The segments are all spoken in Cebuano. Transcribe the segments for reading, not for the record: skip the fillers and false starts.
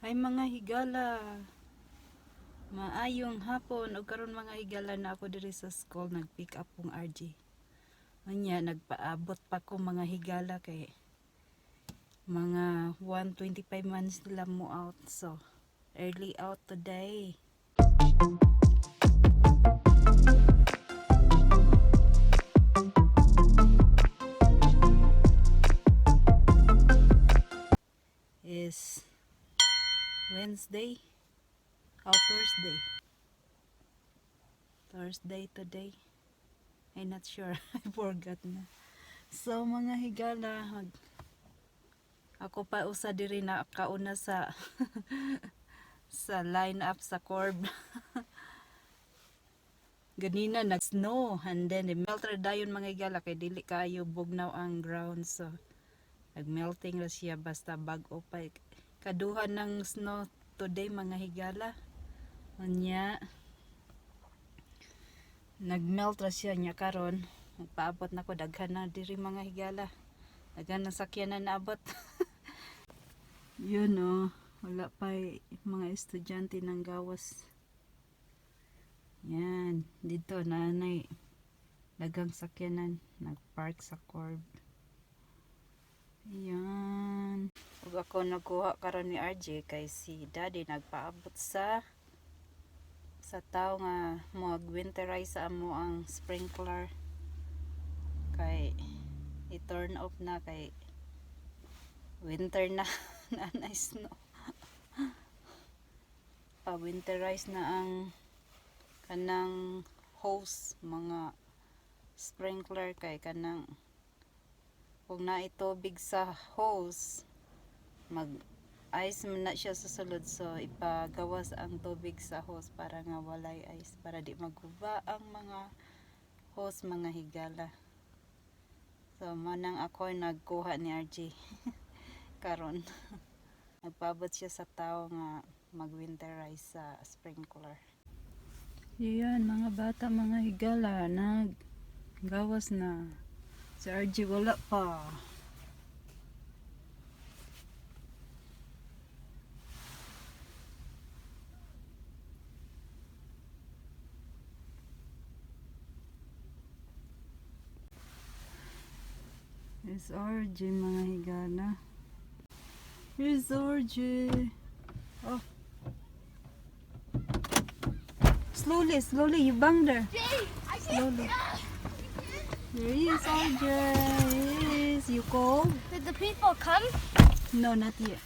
Hi, mga higala. Maayong hapon og karon, mga higala, na ako diri sa school, nag-pick up kong RJ. Unya nagpaabot pa ko, mga higala, kay mga 1:25 man sila mo out, so early out today. Is Wednesday. Oh, Thursday. Thursday today. I'm not sure. I forgot na. So mga higala, ako pa usa diri na kauna sa line up sa curb. Ganina nag-snow and then melt ra dayon, mga higala, kay dili kayo bugnaw ang ground, so nag-melting ra siya basta bag-o pa. Kaduha ng snow today, mga higala. Unya nag-melt ra siya nya karon nagpaabot na ko, daghan na diri, mga higala, daghan na sakyanan naabot. Yun oh, wala pa mga estudyante ng gawas. Yan, dito nanay daghang sakyanan nagpark sa curb. Ayan. Ug ako nagkuha karon ni RJ kay si Daddy nagpaabot sa tao nga mag-winterize sa amo ang sprinkler kay i-turn off na kay winter na, na snow. Pa-winterize na ang kanang hose, mga sprinkler, kay kanang kung naay tubig sa hose, mag ice man na siya sa sulod, so ipagawas ang tubig sa hose para nga walay ice, para di maguba ang mga hose, mga higala. So manang ako nagkuha ni RJ karon, nagpaabot siya sa tao nga mag-winterize sa sprinkler. Yan, mga bata, mga higala, nag gawas na. Si RJ wala pa. Here's RJ, mga higala. Here's RJ. Oh. Slowly, slowly, you bang there. I Slowly. There he is, RJ. Yes, you cold? Did the people come? No, not yet.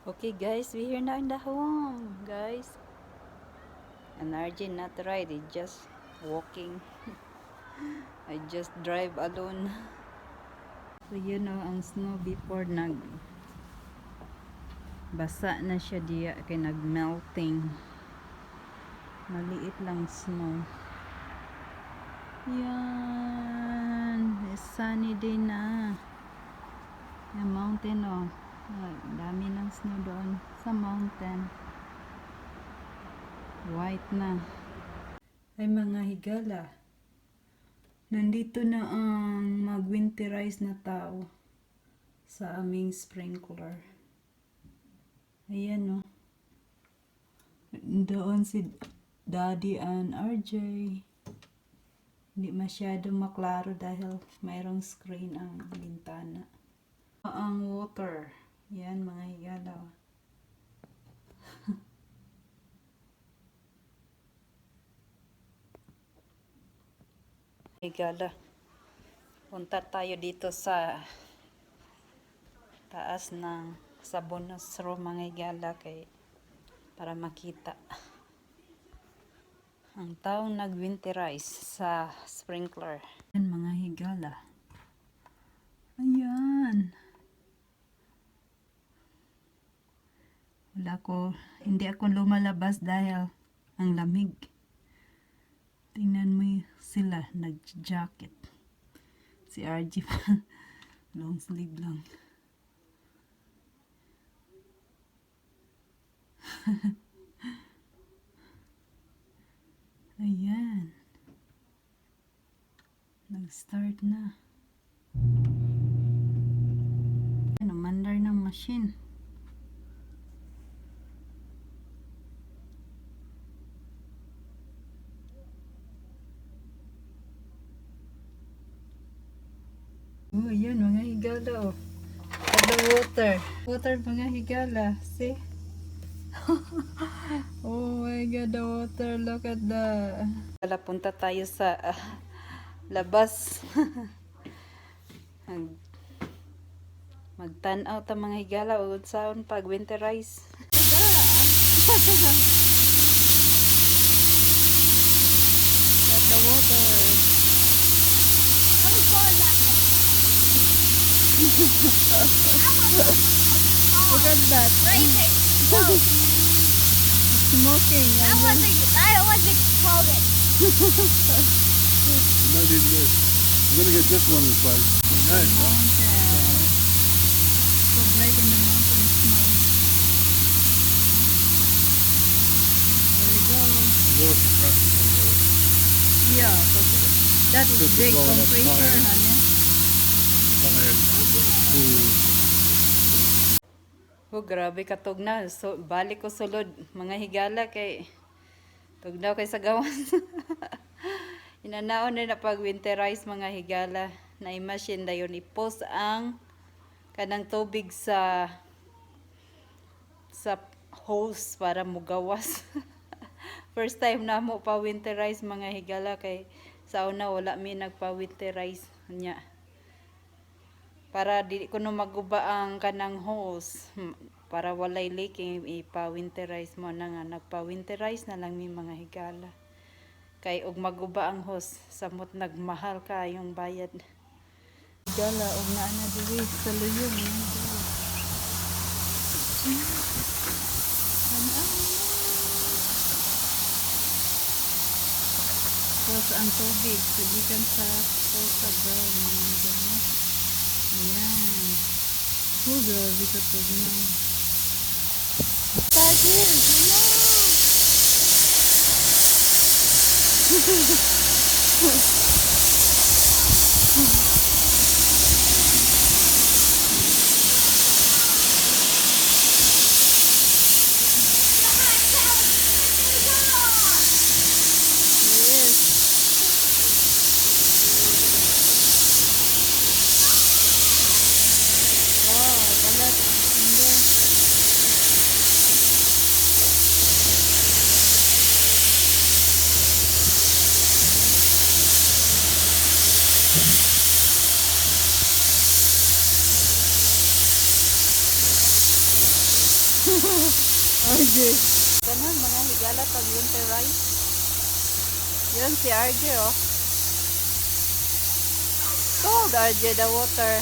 Okay, guys, we here now in the home, guys. And RJ not ride, he just walking. I just drive alone. So, ang snow before, nag basa na siya diya kay nag-melting. Maliit lang snow. Yan. It's sunny day na. Yung mountain oh. Ay, dami ng snow doon sa mountain. White na. Ay, mga higala. Nandito na ang mag-winterize na tao sa aming sprinkler. Ayan oh. Doon si Daddy and RJ. Hindi masyado maklaro dahil mayroong screen ang bintana. Ang water. Yan, mga higala, oh. Higala. Punta tayo dito sa taas ng sa bonus room, mga higala, kay para makita ang taong nag-winterize sa sprinkler. Yan, mga higala. Ayan. Wala ko, hindi ako lumalabas dahil ang lamig. Tingnan mo sila, nag-jacket. Si RJ pa, long sleeve lang. Ayan. Nag-start na. Ano, mandar ng machine. Oh, ayan, mga higala, oh. At the water. Water, mga higala. See? Oh my God, the water. Look at the. Wala, punta tayo sa labas. Magtan-aw ta, mga higala, ug unsaon pag winterize. At the water. I'm going that way. Look at that. Raging. No, Smoking. that was exploded. You might need to get, you're gonna get this one replaced. Nice, huh? Mountain. So bright in the mountain snow. There we go. A little compressor on there. Yeah, but that is Just to big blow it up compressor, tires. Honey. Tires. Ooh. Oh, grabe katugnaw. So, balik ko sulod, mga higala, kay tugnaw kay sa gawas. Inanaon na pag winterize, mga higala. Na imagine dayon i-post ang kanang tubig sa hose para mugawas. First time na mo pa winterize, mga higala, kay sa una wala mi nagpa winterize nya. Para di kuno maguba ang kanang hose, para walay leaking, ipa-winterize mo na nga nagpa-winterize na lang mi, mga higala, kay og maguba ang hose, samot nagmahal kayong bayad. Higala, og naa na diri sa luyo, mga higala. Tan-aw. Hose ang tubig so gikan sa hose sa ground, mga higala. Ayan. Oh, grabe ka tugnaw. Tiger! No! Yes. Wow, balat. Hindi. RJ. Ganun, mga higala pag winterize. Yun si RJ, oh. Cold, RJ, the water.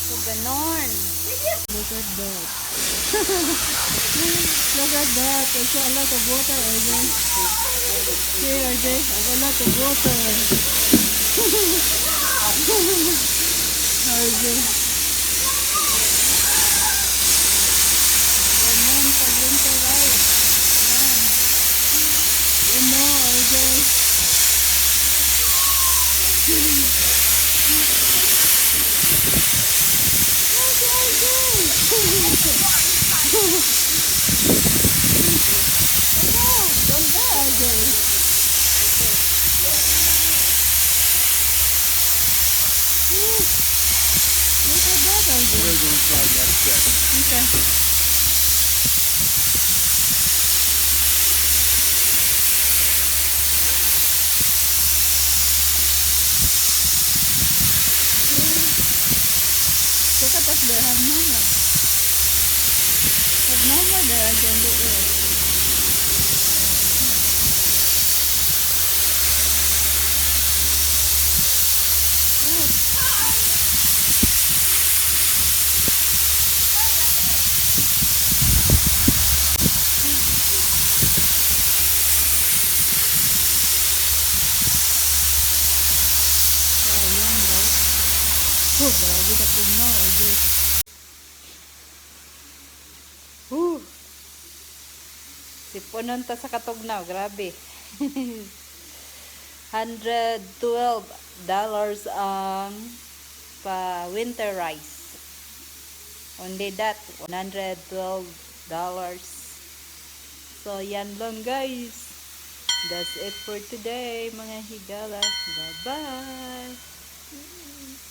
So, ganon. Look at that. Look at that. There's a lot of water, RJ. See, RJ? A lot of water. RJ. Ganon pag winterize. Yan. Oh no, RJ. Oh, si RJ! Ano? Ganda, RJ. Ooh. Look at that, RJ. We're gonna go inside and have a check. Okay. Look at that there, have no more. Have no more there again the air. Ooh. So, ayan, guys. Oh, grabe ka tugnaw, RJ. Woo! Sipunon ta sa katugnaw, grabe. $112 ang pa winterize. Only that, $112. So, yan lang, guys. That's it for today, mga higala. Bye-bye! Mm.